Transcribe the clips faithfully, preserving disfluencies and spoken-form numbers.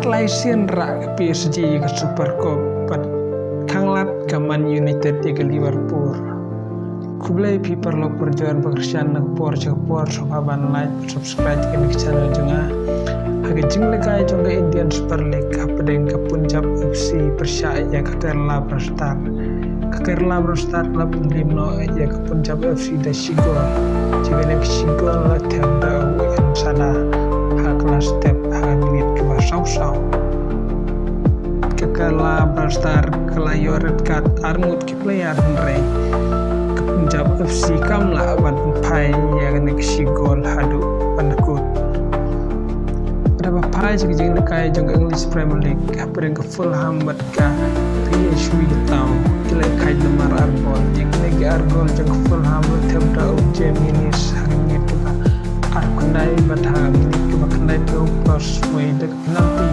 Lai sien rah ka P S G ïa ka Super Cup bad khanglad ka Man United ïa ka Liverpool. Khublei phi paralok parajor ba kyrshan na ka por sha ka por, sngewbha ban like, subscribe ïa kane ka channel jong nga. Ha ka jinglehkai jong ka Indian Super League hapdeng ka Punjab F C pyrshah ïa ka Kerala Blaster. Ka Kerala Blaster ka la pynrem noh ïa ka Punjab F C da shi gol. Ïa kane ka shi gol la them da u Ensada ha ka la step ha ka minit kaba saw saw. Ka Kerala Blaster ka la ïoh red card ar ngut ki player, hynrei ka Punjab F C kam lah ban phai ïa kane ka shi gol haduh ban kut. Bad haba phai sha ka jinglehkai jong ka English Premier League hapdeng ka Fulham bad ka P S V, taw ki la ïakhaiñ namar ar gol. Ïa kine ki ar gol jong ka Fulham la them da u James Milner ha ka minit kaba arphew khyndai bad ha ka minit kaba khyndaiphew plus wei da ka penalty.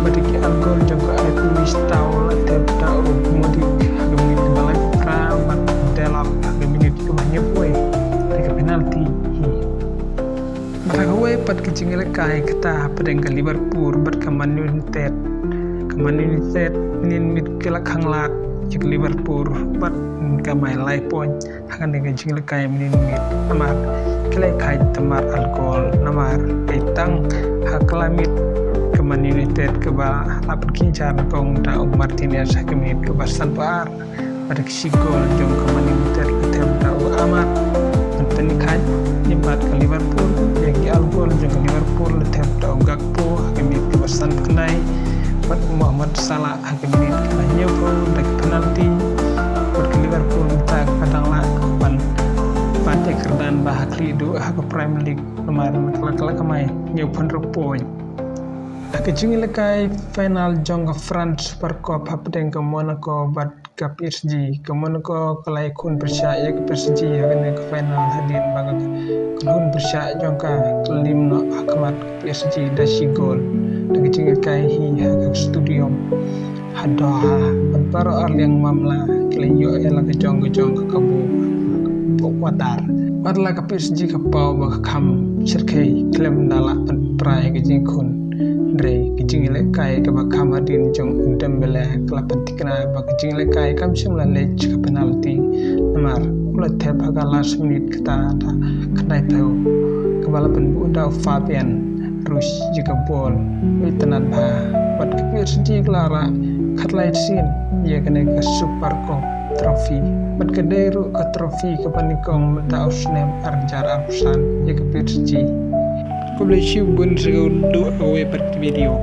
Bad ïa ki ar gol jong ka Ipswich, taw la them da u Mudryk ha ka minit kaba laiphew phra bad Delap ha ka minit kaba hynñiewphew wei da ka penalty. Bad ha kawei pat ka jinglehkai kata hapdeng ka Liverpool bad ka Man United. Ka Man United mynnin miet ka la khanglad ïa ka Liverpool bad ka mai lai point ha kane ka jinglehkai mynnin miet namar ki la ïakhaiñ tamar ar gol. Namar ka tang ha ka la miet ka Man United kaba la pynkhih jar nyngkong da u Martinez ha ka minit kaba sanphew ar. Bad ka shi gol jong ka Man United ka them da u Amad. Nangta ïakhaiñ ïa bad ka Liverpool, ïa ki ar gol jong ka Liverpool la them da u Gakpo ha ka minit kaba sanphew khyndai bad u Mohamed Salah ha ka minit kaba hynñiewphew da ka penalty. Bad ka Liverpool mynta ka dang lah ban bat ïa ka kyrdan ba ha khlieh duh ha ka Premier League namar ka la, ka la kamai hynñiewphew hynriew point. Ha ka jinglehkai final jong ka France Super Cup hapdeng ka Monaco bad ka P S G. Ka Monaco ka la ïakhun pyrshah ïa ka P S G ha kane ka final hadien ba ka khun pyrshah jong ka ka lem noh ha khmat ka P S G da shi gol. Da ka jinglehkai hi ha ka stadium ha Doha bad baroh arliang mamla ki la ïoh ïa la ka jong ka jong ka kabu pok watar. Wat la ka P S G ka paw ba ka kham shyrkhei khlem da lah ban pra ïa ka jingkhun. Hynrei ka jinglehkai kaba kham hadien jong u Dembele ka la pynthikna ba ka jinglehkai kam shym la leit sha ka penalty namar u la thep ha ka last minute kata da khyndaiphew kaba la pynbuh da u Fabian Ruiz ïa ka bol. Itynnad bha bad ka P S G ka la rah khatlai sien ïa kane ka Super Cup trophy bad ka dei ruh ka trophy kaba nyngkong mynta u snem ar hajar arphew san ïa ka P S G. Khublei shibun, sa kawei pat ka video.